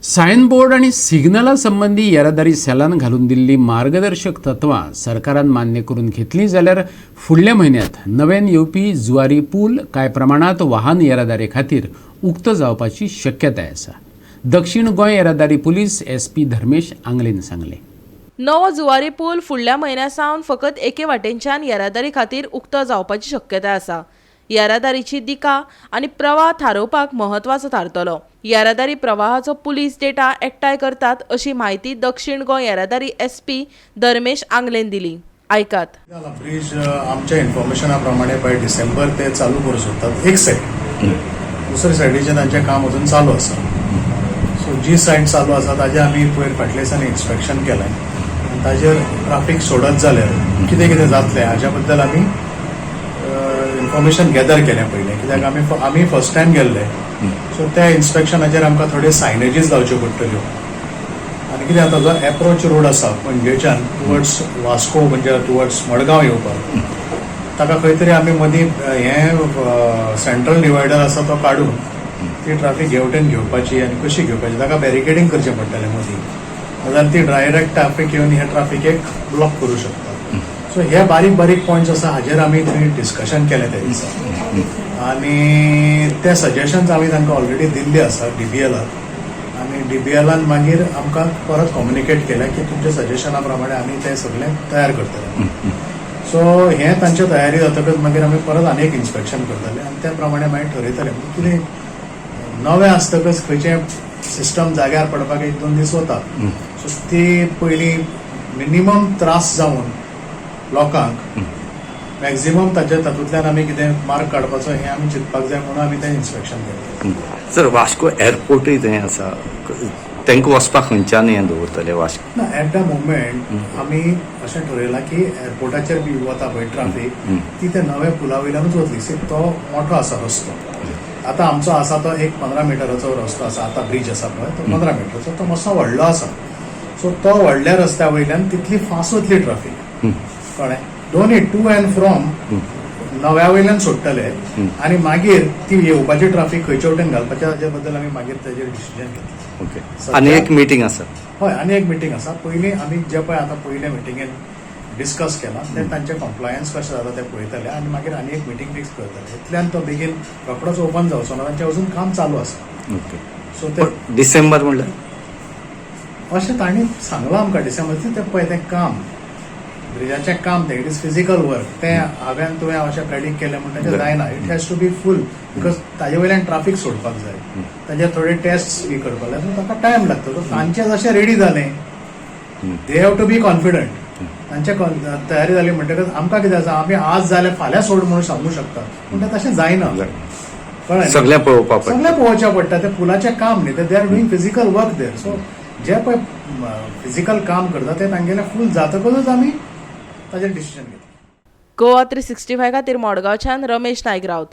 Signboard आनी सिग्नला संबंदी येरादारी सेलान घालून दिल्ली मार्गदर्शक तत्वां सरकारान मान्य करून घेतलीं जाल्यार फुडल्या म्हयन्यांत नव्यान येवपी जुवारी पूल कांय प्रमाणांत वाहन येरादारी खातीर उक्तो जावपाची शक्यताय आसा, दक्षिण गोंय येरादारी पुलीस एसपी धर्मेश आंगलेन सांगलें. नवो जुवारी पूल फुडल्या म्हयन्या सावन फकत एके वाटेनच्यान येरादारी खातीर उक्तो जावपाची शक्यताय आसा. येरादारीची दिका आनी प्रवाह थारोवपाक म्हत्वाचो थारतलो. येरादारी प्रवाहाचो पुलीस डेटा एकठांय करतात, अशी म्हायती दक्षिण गोंय येरादारी एसपी धर्मेश आंगलेन दिली. आयकात. ब्रीज आमच्या इन्फॉर्मेशना प्रमाणे बाय डिसेंबर ते चालू करूं सोदतात एक सायड. दुसरे सायडीचें तांचें काम अजून चालू आसा. सो जी सायड चालू आसा ताजें आमी पयर फाटल्या दिसांनी इन्स्पेक्शन केलें आनी ताजेर ट्राफीक सोडत जाल्यार कितें कितें जातलें हाज्या बद्दल आमी इन्फॉर्मेशन गॅदर केलें पयलें, कित्याक आमी फर्स्ट टायम गेल्ले. सो त्या इन्स्पेक्शनाचेर आमकां थोड्यो सायनेजीस लावच्यो पडटल्यो. आनी कितें जाता, जो एप्रोच रोड आसा पणजेच्यान टुवर्ड्स वास्को, म्हणजे टुवर्ड्स मडगांव येवपाक, ताका खंय तरी आमी मदीं हें सेंट्रल डिवायडर आसा तो काडून ती ट्राफीक हे वटेन घेवपाची आनी कशी घेवपाची, ताका बॅरिकेडींग करचें पडटलें मदीं, नाजाल्यार ती डायरेक्ट ट्राफीक येवन हे ट्राफिकेक ब्लॉक करूं शकता. सो हे बारीक बारीक पॉयंट्स आसा, हाजेर आमी थंय डिस्कशन केलें त्या दिसा आनी ते सजेशन्स आमी तांकां ऑलरेडी दिल्ले आसा डीबीएलाक. आनी डीबीएलान मागीर आमकां परत कम्युनिकेट केलें की तुमच्या सजेशना प्रमाणे आमी तें सगळें तयार करतले. सो हें तांची तयारी जातकच मागीर आमी परत आनी एक इन्स्पेक्शन करतले आनी त्या प्रमाणे मागीर ठरयतले. म्हणजे कितें, नवें आसतकच खंयचें सिस्टम जाग्यार पडपाक एक दोन दीस वता. सो ती पयलीं मिनिमम त्रास जावन लोकांक मॅक्झिमम ताच्या तातूंतल्यान आमी कितें मार्ग काडपाचो हें आमी चिंतपाक जाय म्हणून आमी तें इन्स्पेक्शन केलें. सर, वास्को एअरपोर्टूय थंय आसा. तांकां वचपाक खंयच्यान हें दवरतले वास्को? ना, एट the moment आमी अशें ठरयलां की एअरपोर्टाचेर बी वता पळय ट्राफीक, ती त्या नव्या पुला वयल्यानूच वतली. सी, तो मोठो आसा रस्तो. आतां आमचो आसा तो एक 15 मिटराचो रस्तो आसा. आतां ब्रीज आसा पळय तो 15 मिटराचो, तो मातसो व्हडलो आसा. सो तो व्हडल्या रस्त्या वयल्यान तितली फास्ट वतली ट्राफीक, कळ्ळें? दोनूय टू अँड फ्रॉम नव्या वयल्यान सोडटले आनी मागीर ती येवपाची ट्राफीक खंयचे वटेन घालपाचे हाजे बद्दल आमी मागीर ताजेर डिसिजन घेतले. आनी एक मिटींग आसा. हय, आनी एक मिटींग आसा. पयलीं आमी जे पळय आतां पयल्या मिटिंगेन डिस्कस केलां तें तांचें कंप्लायन्स कशें जाता तें पळयतले आनी मागीर आनी एक मिटींग फिक्स करतले. इतल्यान तो बेगीन रोखडोच ओपन जावचो ना. तांचें अजून काम चालू आसा. सो ते पण डिसेंबर म्हणल्यार? अशें तांणी सांगलां आमकां डिसेंबर. तें पळय, तें काम, ब्रिजाचें काम तें it is physical work. तें हांवें तुवें अशें प्रेडिक्ट केलें म्हणटा तें जायना. It has to be full because ताजे वयल्यान ट्राफीक सोडपाक जाय, ताजेर थोडे टेस्ट बी करपाक जाय. सो ताका टायम लागता. सो तांचें जशें रेडी जालें, they have to be confident. तांचे तयारी जाली म्हणटकच आमकां कितें आसा, आमी आज जाल्यार फाल्यां सोड म्हणून सांगू शकता, पूण तें तशें जायना, कळ्ळें न्ही? सगळें पळोवपाक पडटा. सगळें पळोवचें पडटा. तें पुलाचें काम न्ही तें, they are doing physical work there. So जे पळय फिजिकल काम करता तें तांगेलें फूल जातकूच आमी ताजेर डिसिजन घेतले. गोवा 365 खातीर मडगांवच्यान रमेश नायक राऊत.